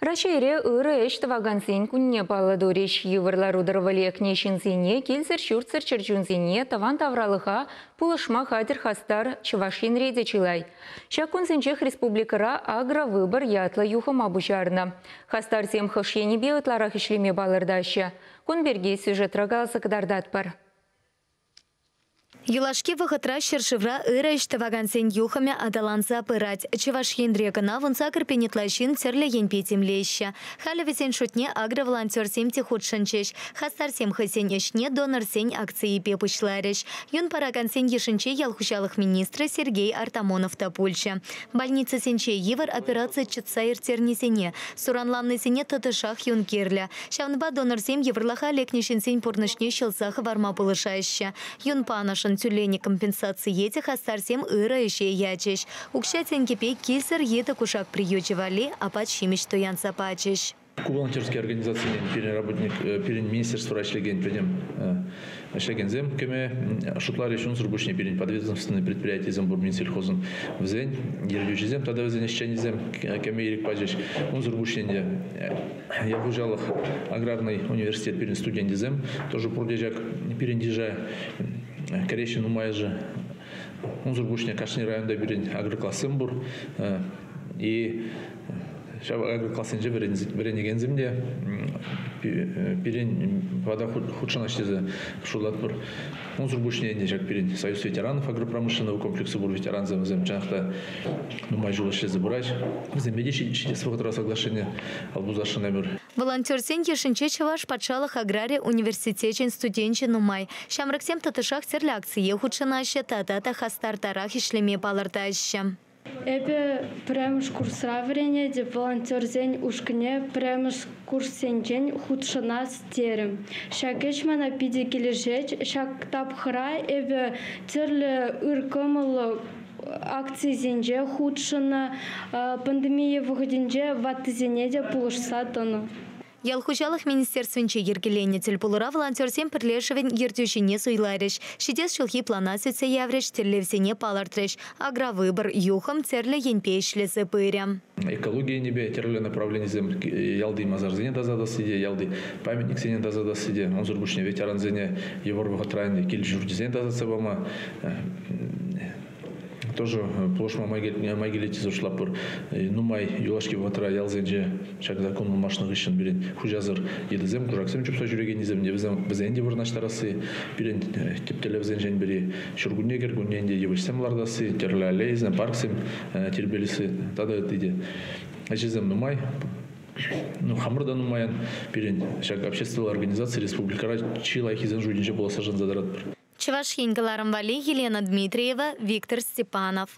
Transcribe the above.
Раҫҫейре ырӑ ӗҫ тӑвакансен кунне паллӑ турӗҫ. Йывӑр лару-тӑрӑва лекнӗ ҫынсене, килсӗр-ҫуртсӑр чӗрчунсене тӑван тавралӑха пулӑшма хатӗр хастар Чӑваш Енре те чылай. Ҫак кунсенчех республикӑра «Агровыбор» ятлӑ юхӑма пуҫарнӑ. Хастарсем хӑш енӗпе ытларах ӗҫлеме палӑртаҫҫӗ? Кун пирки сюжетра каласа кӑтартатпӑр. Юлашки вӑхӑтра ҫӗршывра ырӑ ӗҫ тӑвакансен юхӑмӗ аталанса пырать. Чӑваш Енре кӑна 18 пин ытла ҫын тӗрлӗ енпе тимлеҫҫӗ. Халӗ вӗсен шутне агроволонтерсем те хутшӑнчӗҫ. Хастарсем хӑйсен ӗҫне донорсен акцийӗпе пуҫларӗҫ. Юн паракансен йышӗнче ял хуҫалӑх министрӗ Сергей Артамонов та пулчӗ. Больницӑсенче йывӑр операци чӑтса ирттернисене, суранланнисене тӑтӑшах юн кирлӗ. Ҫавӑнпа донорсем йывӑрлӑха лекнӗ ҫынсен пурнӑҫне ҫӑлса хӑварма пулӑшаҫҫӗ. Юн панӑшӑн тӳленӗ компенсацие те хастарсем ырӑ ӗҫе ячӗҫ. Укҫа-тенкӗпе килсӗр йытӑ-кушак приючӗ валли апат-ҫимӗҫ туянса пачӗҫ. Ку волонтерский организацине пирӗн работник, пирӗн министерствӑра ӗҫлекен пӗтӗм ӗҫлекенсем кӗме шутларӗҫ. Унсӑр пуҫне пирӗн подведомственный предприятисем пур Минсельхозӑн. Вӗсен ертӳҫисем тата вӗсен ӗҫченӗсем кӗме ирӗк пачӗҫ. Унсӑр пуҫне те ял хуҫалӑх аграрный университет пирӗн студенчӗсем тоже пурте ҫак пирӗн йыша кӗреҫҫӗ нумайӑшӗ. Унсӑр пуҫне кашни районта пирӗн агроклассем пур. И ҫав агроклассенче вӗренекенсем те пирӗн пата хутшӑнаҫ тесе шутлатпӑр. Унсӑр пуҫне ӗнтӗ ҫак пирӗн Союз ветеранов агропромышленного комплекса пур ветерансем вӗсем чӑнах та нумай ҫул ӗҫлесе пыраҫ. Вӗсемпе те ҫитес вӑхӑтра соглашение ал пусасшӑн эпир. Волонтерсен йышӗнче Чӑваш патшалӑх аграри университечӗн студенчӗ нумай. Ҫамрӑксем тӑтӑшах тӗрлӗ акцие хутшӑнаҫҫӗ тата та хастартарах ӗҫлеме палӑртаҫҫӗ. Эпӗ пӗрремӗш курсра вӗренетӗп, волонтерсен ушкӑнне пӗрремӗш курссенчен хутшӑнас терӗм. Ҫак ӗҫ мана питӗ килӗшет. Ҫак тапхӑра эпӗ тӗрлӗ ыр кӑмӑллӑ акцисенче хутшӑннӑ, пандемия вӑхӑтӗнче ваттисене те пулӑшса тӑнӑ. Ял хуҫалӑх министерствинче йӗркеленӗ тӗлпулура волонтерсен пӗрлешӗвӗн ертӳҫине суйларӗҫ. Ҫитес ҫулхи плана сӳтсе яврӗҫ, тӗллевсене палӑртрӗҫ. Агровыбор юхӑм тӗрлӗ енпе ӗҫлесе пырӗ. Экологи енӗпе тӗрлӗ направленисем ялти масарсене тасатасси те, ялти памятниксене тасатасси те, унсӑр пуҫне ветерансене йывӑр вӑхӑтра ӗнтӗ кил-ҫурчӗсене тасатса пама тоже пулӑшма май килет тесе шутлатпӑр. Нумай юлашки вӑхӑтра ялсенче ҫак закон ылмашнӑ хыҫҫӑн пирӗн хуҫасӑр йытӑсем, кушаксем чупса ҫӳрекеннисем те вӗсен те вырнаҫтарасси пирӗн тӗп тӗллевсенчен пӗри. Ҫуркунне, кӗркунне ӗнтӗ йывӑҫсем лартасси, тӗрлӗ аллейӑсем, парксем тирпейлесси тата ытти те. Ӗҫӗсем нумай. Ну, хамӑр та нумайӑн. Пирӗн ҫак обществӑлла организаци республикӑра чи лайӑххисен шутӗнче пуласса шанса тӑратпӑр. Чӑваш Ен кӑларӑм валли Елена Дмитриева, Виктор Степанов.